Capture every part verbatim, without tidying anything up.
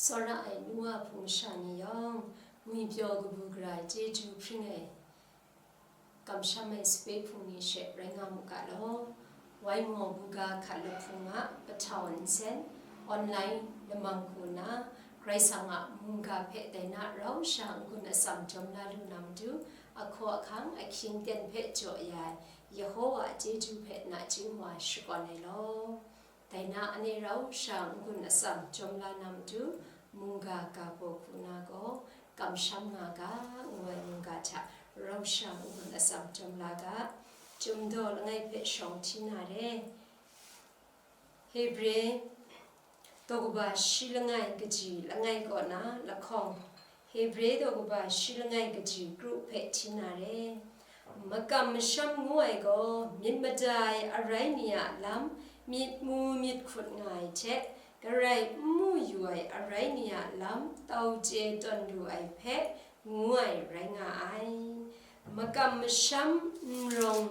Tsawra ai nu wa hpung sha ni yawng, ngwipyaw kabu gara ai chyeju hpring ai, kamsham ai sape hpung ni she rai nga mu ga law. Waimaw buga hkat lahpung a pahtau nsen, online lamang hku na, Karai Kasang a mungga hpe dai na rau sha n-gun atsam jawm la lu na matu, ahkaw ahkang ahkying ten hpe jaw ya ai Yehowa a chyeju hpe nachying wa shakawn ai law. Dai na ane rau sha n-gun atsam jawm la na matu, mungga ga baw hku na gaw, kamsham nga ga, ngu ai mungga hta rau sha n-gun atsam jawm la ga. Chyum daw langai hpe shawng hti na re. Hebre daw kaba shi langai kaji langai kaw na lahkawng, Hebre daw kaba shi langai kaji kru hpe hti na re. Makam masham ngu ai gaw, myit mada ai arai ni a lam, myit mu myit hkut nga ai hte, garai n mu yu ai arai ni a lam, tau chye tawn lu ai hpe, ngu ai rai nga ai. Makam masham n rawng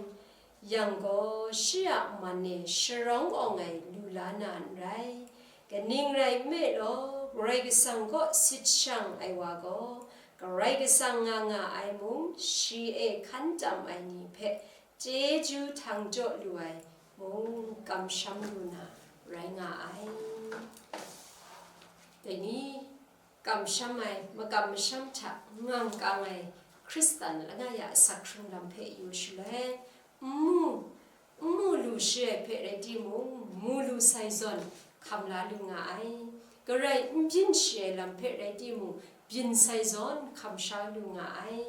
yang gaw, shi a man e sharawng awng ai lu la na n rai. Kaning rai nme law, Karai Kasang kaw sit shang ai wa gaw, Karai Kasang nga nga ai mung, shi e hkan tam ai ni hpe chyeju htang jaw lu ai mung, kamsham lu na rai nga ai. Dai ni, kamsham ai, makam masham hta ngang kang ai Hkristan langai a asak hkrung lam hpe yu shaloi, n mu, n mu lu shi ai hpe rai timung, mu lu sai zawn hkam la lu nga ai. Garai n byin shi ai lam hpe rai timung, byin sai zawn hkam sha lu nga ai.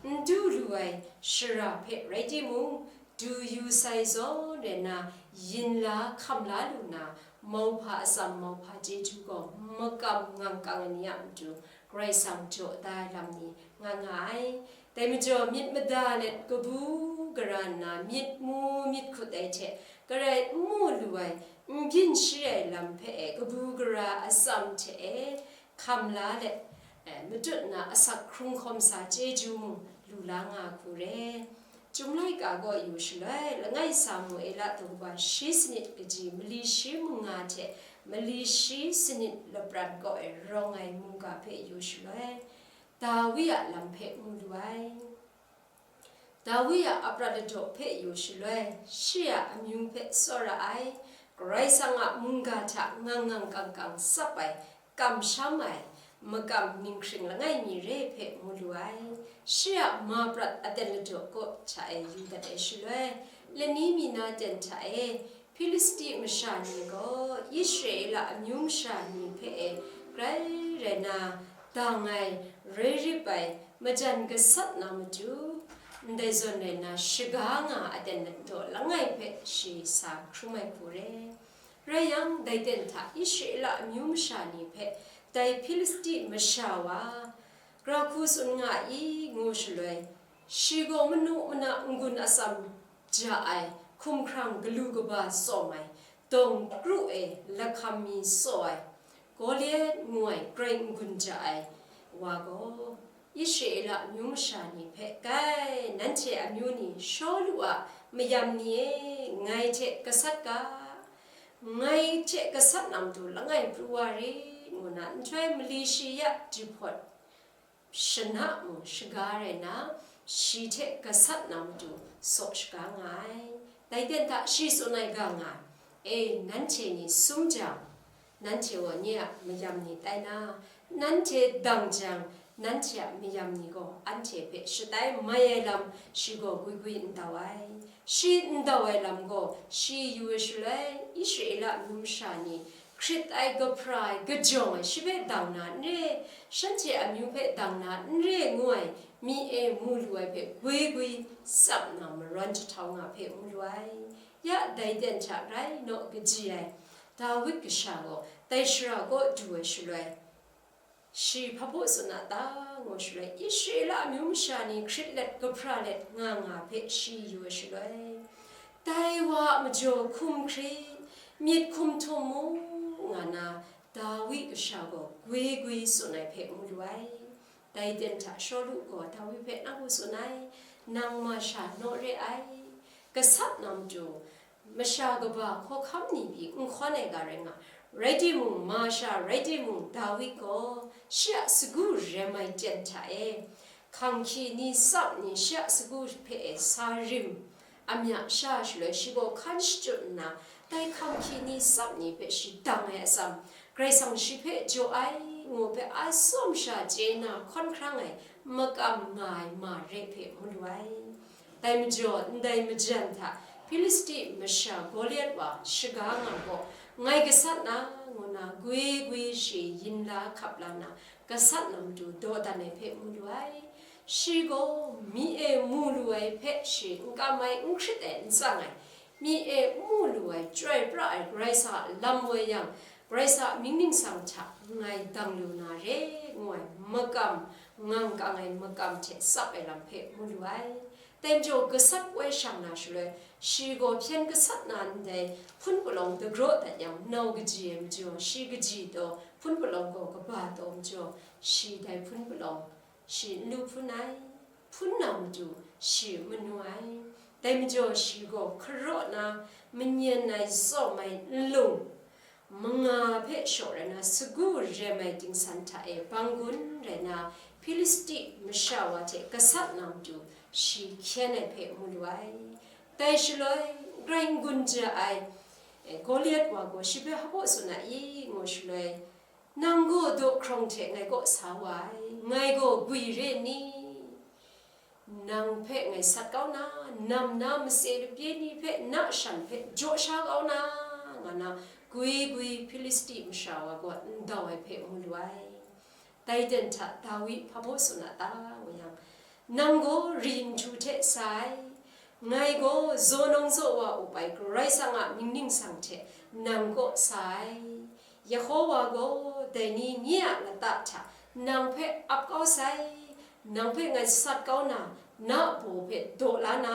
N du lu ai shara hpe rai timung, du yu sai zawn rai na, yin la hkam la lu na, mauhpa atsam mauhpa chyeju gaw makam ngang kang ai ni a matu, Karai Kasang jaw da ai lam ni nga nga ai. Dai majaw, myit mada let kabu gara nna, myit mu myit hkut ai hte, garai n mu lu ai, n byin shi ai lam hpe e, kabu gara atsam hte e, hkam la let, eh, matut na asak hkrung hkawm sa chyeju mung lu la nga hku re. Chyum laika gaw yu shaloi, langai Samuela daw kaba shi sanit kaji mali shi manga hte mali shi sanit lapran kaw e rawng ai mungga hpe yu shaloi, Dawi a lam hpe mu lu ai. Dawi a aprat ladaw hpe yu shaloi, shi a amyu hpe tsawra ai, Karai Kasang a mungga hta ngang ngang kang kang tsap ai, kamsham ai, makam ninghkring langai mi re hpe mu lu ai. Shi a ma prat aten ladaw kaw hta e yu dat ai shaloi, lani mi na ten hta e, Hpilisti masha ni gaw Israela amyu masha ni hpe e grai rai na dang ai, roi rip ai, majan gasat na matu, ndai zawn rai na shaga nga aten ladaw langai hpe shi sa hkrum ai hku re. Rai yang, dai ten hta Israela amyu masha ni hpe dai Hpilisti masha wa, "Gara hku tsun nga i?" ngu shaloi, shi gaw manu mana n-gun atsam ja ai, hkumhkrang galu kaba tsawm ai, dawng kru e lahkam mi tsaw ai, Goliat ngu ai grai n-gun ja ai wa gaw, Israela amyu masha ni hpe, "Kai, nanhte amyu ni, Shawlu a mayam ni e, ngai hte gasat ga, ngai hte gasat na matu langai pru wa rit," ngu na nhtoi mali shi ya jahpawt shana mung shaga rai na, shi hte gasat na matu saw shaga nga ai. Dai ten hta shi tsun ai ga nga ai, "E, nanhte ni sum jang, nanhte gaw nye a mayam ni tai na, nanhte dang jang, nanhte a mayam ni gaw anhte hpe shatai mai ai lam, shi gaw gwi gwi n dau ai. Shi n dau ai lam gaw shi yu ai shaloi, Israela amyu masha ni hkrit ai, kahpra ai, kajawng ai, shi hpe dang na n re, shanhte amyu hpe dang na n re ngu ai mi e mu lu ai hpe gwi gwi tsap na marawn jahtau nga hpe mu lu ai." Ya dai ten hta rai naw kaji ai Dawid kasha gaw dai shara kaw du ai shaloi, shi hpa baw tsun a ta? ngu shaloi, Israela amyu masha ni hkrit let, kahpra let nga nga hpe shi yu ai shaloi, dai wa a majaw hkum hkrit, myit hkum htum mu, nga na Dawi kasha gaw gwi gwi tsun ai hpe mu lu ai. Dai ten hta Shawlu gaw Dawi hpe nang hku tsun ai, "Nang masha naw re ai, gasat na matu, masha kaba hkawhkam ni pyi n hkawn ai ga rai nga, Rai timung, masha rai timung, Dawi gaw shi a sagu rem ai ten hta e, hkang hkyi ni tsap ni shi a sagu hpe e sa rim amya sha shaloi, shi gaw hkan shachyut nna, dai hkang hkyi ni tsap ni hpe shi dang ai atsam, Karai Kasang shi hpe jaw ai, ngu hpe a tsawm sha chye na hkawn hkrang ai makam nga ai ma re hpe mu lu ai. Dai majaw, ndai majan hta Hpilisti masha Goliat wa shaga nga gaw, ngai gasat na, ngu nna gwi gwi shi yin la hkap la nna, gasat na matu dawdan ai hpe mu lu ai. Shi gaw mi e mu lu ai hpe shi n kam ai, n hkrit ai, n tsang ai. Mi e mu lu ai, chyoi pra ai Karai Kasang a lam woi yang, Karai Kasang a mying ningsang hta ngai dang lu na re, ngu ai makam, ngang kang ai makam hte tsap ai lam hpe mu lu ai. Dai majaw gasat woi shang na shaloi, shi gaw hpyen gasat na ndai hpun palawng dagraw dat yang, nau kaji ai majaw, shi kaji taw, hpun palawng gaw kaba taw majaw, shi dai hpun palawng shi n lu hpun ai, hpun na matu shi n manu ai. Dai majaw shi gaw hkaraw na, manyan ai, tsawm ai, nlung, manga hpe shaw rai na, sagu rem ai dingsan hta e bang gun rai na, Hpilisti masha wa hte gasat na matu shi hkyen ai hpe mu lu ai. Dai shaloi, grai n-gun ja ai, e, Goliat wa gaw shi hpe hpa tsun na i? Ngu shaloi, nang gaw daw hkrawng hte ngai kaw sa wa ai, ngai gaw gwi re n ni? Nang hpe ngai sat kau na, nam na matse lapye ni hpe na shan hpe jaw sha kau na, nga na, gwi gwi Hpilisti masha wa gaw ndau ai hpe mu lu ai. Dai ten hta Dawi hpa baw tsun a ta? Ngu yang, nang gaw ri nhtu hte sa ai, ngai gaw zaw nawng zaw wa up ai Karai Kasang a mying ningsang hte nang kaw sa ai. Yehowa gaw dai ni nye a lata hta nang hpe ap kau sai, nang hpe ngai sat kau na, na baw hpe daw la na,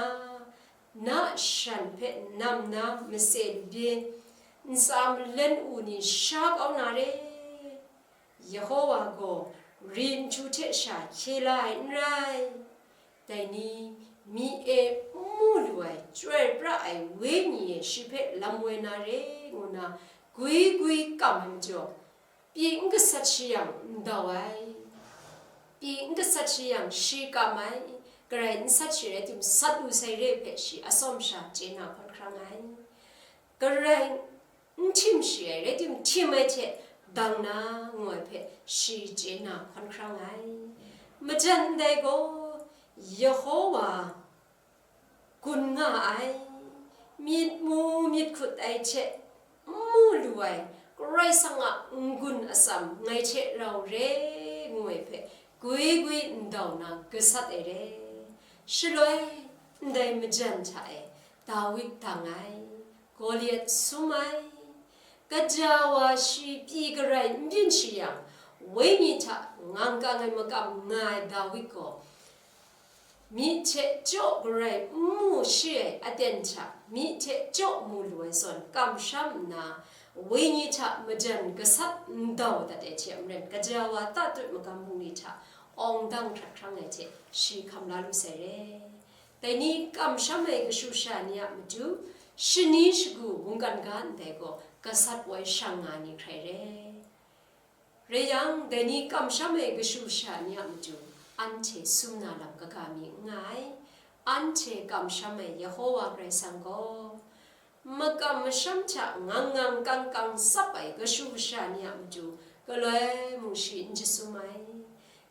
na shan hpe nam na matse lapye, ntsa malen u ni sha kau na re. Yehowa gaw ri nhtu hte sha hkye la ai n rai. Dai ni, mi e n mu lu ai, chyoi pra ai wenyi e shi hpe lam woi na re, ngu nna gwi gwi kam ai majaw, pyi n gasat shi yang, ndau ai. Pyi n gasat shi yang, shi kam ai, garai n sat shi rai timung, sat lu sai re hpe shi atsawm sha chye na hkawn hkrang ai. Garai n htim shi ai, rai timung, htim ai hte dang na, ngu ai hpe shi chye na hkawn hkrang ai. Majan ndai gaw, Yehowa gun nga ai, myit mu myit hkut ai hte n mu lu ai, Karai Kasang a n-gun atsam ngai hte rau re, ngu ai hpe gwi gwi ndau na gasat ai re. Shaloi, ndai majan hta e Dawid dang ai, Goliat sum ai. Kaja wa shi pyi garai n byin shi yang, wenyi hta ngang kang ai makam nga ai Dawid gaw, myi hte jaw garai n mu shi ai aten hta, myi hte jaw mu lu ai zawn kamsham nna, wenyi hta majan gasat ndau dat ai hte maren, kaja wa tatut magam bungli hta awng dang hkrat hkrang ai hte shi hkam la lu sai re. Dai ni kamsham ai kashu sha ni a matu, shani shagu mungkan ga ndai gaw gasat woi shang nga ni hkrai re. Rai yang, dai ni kamsham ai kashu sha ni a matu, anhte sum na lam kaga mi n nga ai. Anhte kamsham ai Yehowa Karai Kasang gaw, makam masham hta ngang ngang kang kang tsap ai kashu kasha ni a matu, galoi mung shi n jasum ai,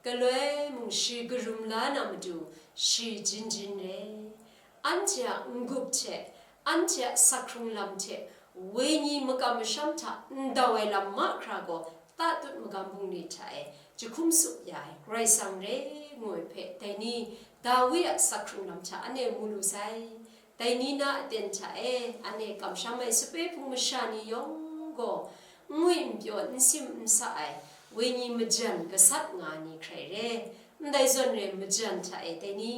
galoi mung shi karum la na matu, shi jin jin re. Anhte a n-gup hte, anhte a sak hkrung lam hte, wenyi makam masham hta ndau ai lam mahkra gaw, tatut magam bungli hta e jahkum tsup ya ai Karai Kasang re, ngu ai hpe, dai ni Dawi a sak hkrung lam hta anhte mu lu sai. Dai ni na aten hta e, anhte kamsham ai sape hpung masha ni yawng gaw, n ngwi n pyaw, n sim n sa ai, wenyi majan gasat nga ni hkrai re. Ndai zawn re, majan hta e dai ni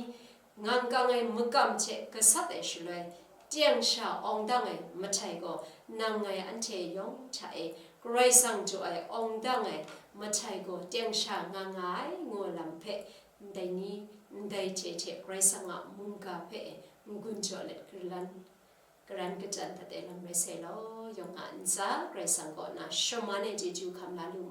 ngang kang ai makam hte gasat ai shaloi, teng sha awng dang ai mahtai gaw, nang ngai anhte yawng hta e Karai Kasang jaw ai awng dang ai mahtai gaw teng sha nga nga ai, ngu ai lam hpe, ndai ni, ndai hte hte Karai Kasang a mungga hpe n-gun jaw let kari lan. Karan kachyan hta teng lam rai sai law, yawng a ntsa Karai Kasang kaw na shaman ai chyeju hkam la lu